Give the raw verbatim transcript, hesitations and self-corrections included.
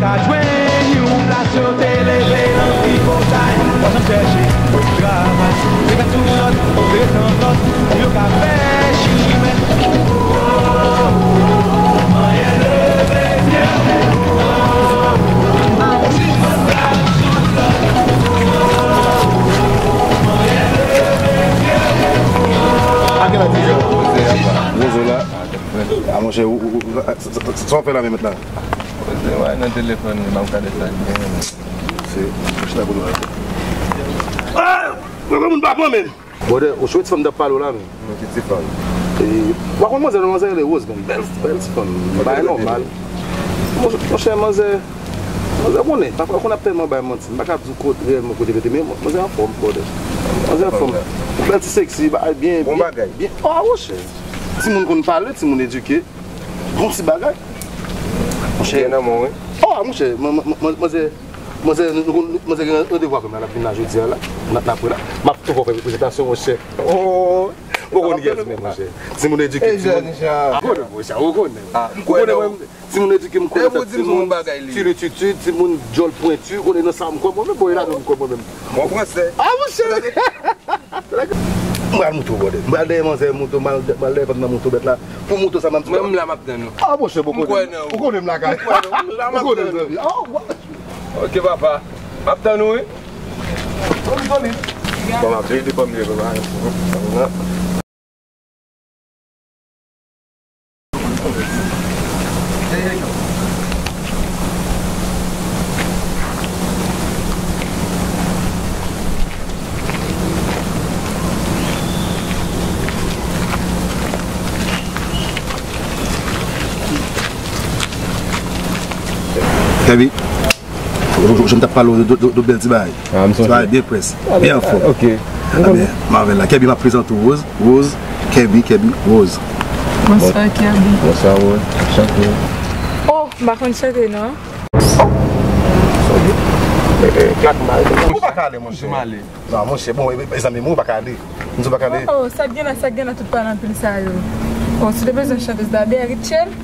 Ka jwenn yon plas yo te leve nan tripotay, pa janm chèche travay. Yo ka tou lòt, yo ka fè chimè. Wozo la. A monchè, ou, ou, ou, sa, sa, sa, sa w ap fè la menm la? Koze w nan telefòn li, m ap gade sa l gen. Se, ou chita kote w la. Ah! Mwen, mwen, moun pa pran menm. Brother, ou chwe ti fanm t ap pale w la menm. Mwen ki ti fanm. E, w pa konn manzè non, manzè rele Rose menm. Bèl, bèl ti fanm. Bagay nòmal. Monchè, monchè, manzè, manzè konnen. Pafwa, konnen ap tèlman bay manti. M pa ka di w kot, reyèlman kote l rete, men manzè anfòm, brother. Manzè anfòm. Bèl ti seksi, bagay byen, byen, byen. Ah, monchè. Timoun konn pale, timoun edike. Bon ti bagay. Monchè. Gen nan men w, wi. Oh, monchè, man-, man-, man-, manzè, manzè, nou, nou, manzè gen randevou avè m la, l ap vin la jodi a la. N ap, n ap wè la. M ap tou fè prezentasyon, monchè. Oh, ou konn kiyès mwen, monchè. Timoun edike, timoun. Ou konnen, monchè, ou konnen. Ou konnen mwen, timoun edike, m konnen timoun. Timoun titid, timoun djòl pwenti, ou konnen nan sa m kwè mwen menm, bon, e ladan m kwè mwen menm. Bon fransè. Ah, monchè. M pral moto, brother. M pral dèyè manzè moto, m pral, m pral dèyè fanm nan moto bèt la. Pou moto sa, m ap di. Mwen, m la, m ap tann ou. Ah, monchè, bon, ou konnen m lakay. M kwè nan ou. M la, m ap tann ou. Ah, wa- Ok, papa. M ap tann ou, wi. Solid, solid. Bon, m ap plede fanm li, papa. Kèbi, jan m t ap pale w de, de, de bèl ti bagay. Ah, m sonje. Ti bagay byen près, byen anfòm. Ok. Ah, ben, m avè l la. Kèbi, m ap prezante w Rose. Rose, Kèbi, Kèbi, Rose. Bonswa, Kèbi. Bonswa, Rose. Chante. Oh, m pa konn chante, non. Ou pa ka ale, monchè. Non, monchè, bon, e, e, zanmi m, ou pa ka ale. M di w pa ka ale. Oh, oh, sa k gen la, sa k gen la, tout pale anpil sa yo. Oh, si w te bezwen chantez la, Derrick Chen.